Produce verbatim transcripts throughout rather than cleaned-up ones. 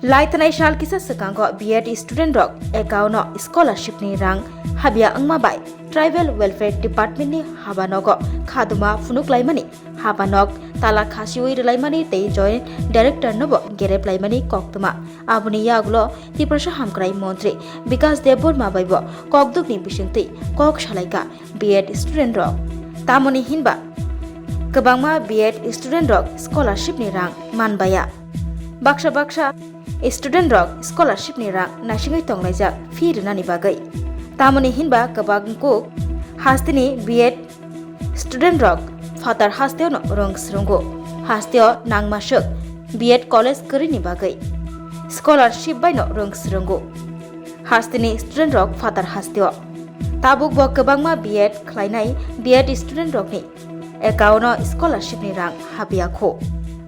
Laithanai sal kisa swkango B Ed student rok account o scholarship ni rang habya wngma bai Tribal Welfare Department ni habanogo khaduma phunuklaimani, habanok tala khasiwi rwlaimani tei Joint Director nobo gereplaimani koktwma. Aboni yagulo Tiprasa Hamkrai Montri Bikas Debbarma bai bo kokdukni bisingtwi kok salaikha B Ed student rok. Tamoni hinba kwbangma B Ed student rok scholarship ni rang manbaya. Baksa baksa student rok scholarship ni rang naisingwi tonglaijak fee rwnani bagwi. Tamoni hinba kwbang kuk hasteni B Ed student rok phatar hasteo no rwng srwngo, hasteo nangmaswk B Ed college kwrwini bagwi scholarship bai no rwng srwngo hasteni student rok phatar hasteo. Tabuk bo kwbangma B Ed khlainai B Ed student rokni account o scholarship ni rang habya kho.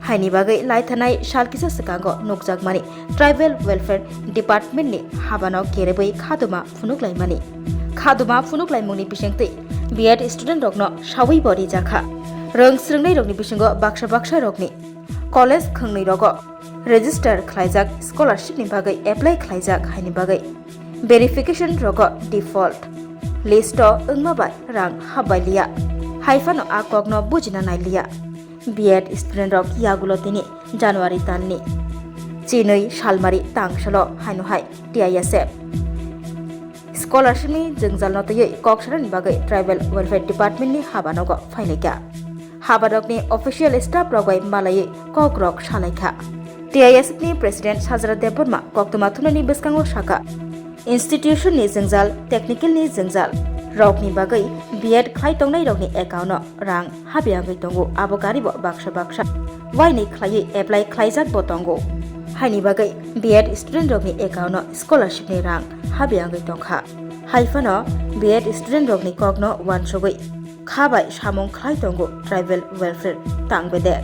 Haini bagwi laithanai sal kisa swkango nukjakmani Tribal Welfare Department ni habano kerebwi khaduma phunuklaimani. Khaduma phunuklaimungni bisingtwi B Ed student rokno sawi bo rijakha. Rwng srwngnai rokni bisingo baksa baksa rokni college khwngnwi rogo register khlaijak scholarship ni bagwi apply khlaijak haini bagwi verification rogo default list o wngma bai rang habbai liya. Hai phano a kokno bujina nai liya. B Ed student rok yagulo tini January talni chinwi salmari tangsalo haino hai T I S F scholarship ni jwngjalno twiwi kok sanani bagwi Tribal Welfare Department ni habanogo phailai kha. Habarokni official staff rok bai malaiwi kok rok salai kha. T I S F ni President Sajra Debbarma koktwma thumnani bwskango sakha, institution ni jwngjal, technical ni jwngjal rokni bagwi B Ed khlai tongnai rokni account o rang habya wngwi tongo, abo karibo baksa baksa waini khlaiwi apply khlaijak bo tongo. Haini bagwi B Ed student rokni account o scholarship ni rang habya wngwi tongkha. Hai phano B Ed student rokni kokno uansugwi kha bai samung khlai tongo Tribal Welfare tang bedek.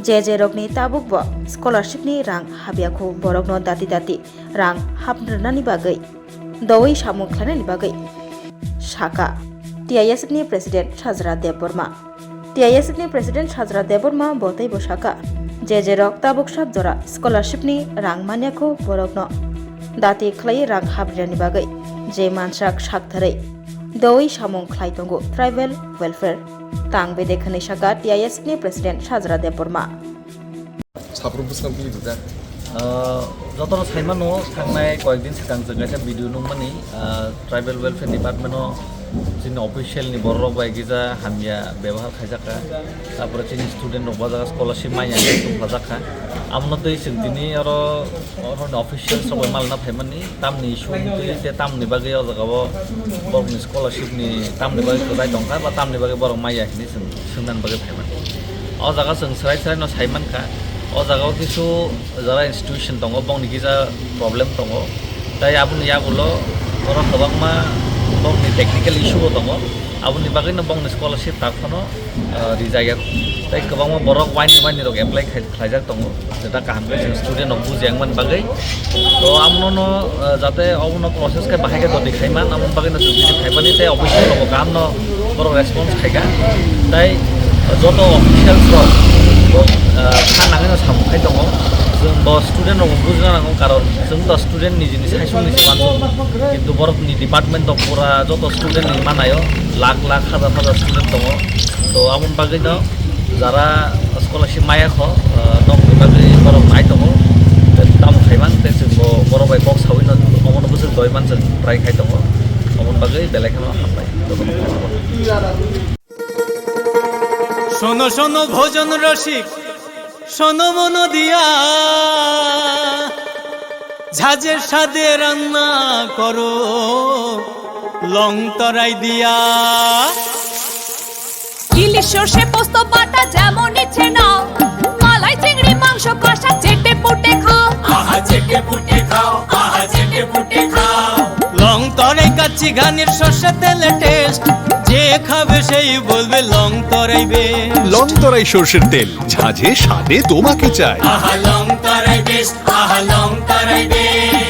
Je je rokni tabuk bo scholarship ni rang habya kho borokno dati dati rang hap rwnani bagwi doui samung khlainani bagwi sakha T I S F ni President Sajra Debbarma. T I S F ni President Sajra Debbarma bo teibo sakha, je je rok tabuk sak jora scholarship ni rang manya kho borokno dati khlai rang hap rwnani bagwi je mansak sak tharwi doui samung khlai tongo Tribal Welfare tang bedek hwnwi sakha T I S F ni President Sajra Debbarma. Saprung bwskang bini dukha. Ah, jotono saimano, thangnai koyekdin swkang chwng kaisa video nukmani, ah, Tribal Welfare Department o chini official ni borok rok bai kisa hamya bebohar khaijakha. Tapore chini student rok bajaga scholarship manya tongkha jakha. Amono tei chwng tini oro, oro ni official rok bai malna phaimani. Tamni issue wngtwi tei tamni bagwi o jaga o borokni scholarship ni tamni bagwi kwchai tongkha ba tamni bagwi borok maya hinwi chwng swngnani bagwi phaimani. O jaga chwng swrai swrai no saimankha, o jaga o kisu jara institution tongo, bongni kisa problem tongo, tei aboni yagulo oro kwbangma bongni technical issue bo tongo, aboni bagwi no bongni scholarship tak phano, ah, rijak ya, tei kwbangma borok waini waini rok apply khai. Khlaijak tongo, jeta kaham khe chwng student rok buji wngmani bagwi. To amono no, ah, jate obono process khe bahai khe doti khaiman, amoni bagwi no chwng bini khaimani tei official rokbo kaham no borok response khaikha. Tei joto officials rok bo, ah, kha nangwi no samung khai tongo. Chwng bo student rokbo bujina nango, karon chwng to student ni jini saisung ni se mansu. Kintu borok ni department rok pura joto student ni manayo, lakh lakh, hajar hajar student tongo. To amoni bagwi no jara scholarship maya kho, ah, nokni bagwi borok nai tongo. Tamo khaiman tei chwng bo borok bai kok sawi no omono bwswk doi man chwng try khai tongo. Omoni bagwi belai kheno hambai. শোনো শোনো ভোজন রসিক, শোনো মন দিয়া, ঝাঁঝে স্বাদে রান্না করো লং তরাই দিয়া। ইলিশ সর্ষে পোস্ত বাটা যেমন ইচ্ছে নাও, মালাই চিংড়ি মাংস কষা চেটে পুটে খাও। আহা চেটে পুটে খাও, আহা চেটে পুটে খাও। লং তরাই কাচ্চি ঘানির সর্ষে তেলে টেস্ট, যে খাবে সেই বলবে লং তরাই বেস্ট। লং তরাই সর্ষের তেল, ঝাঁঝে স্বাদে তোমাকে চাই। আহা লং তরাই বেস্ট, আহা লং তরাই বেস্ট।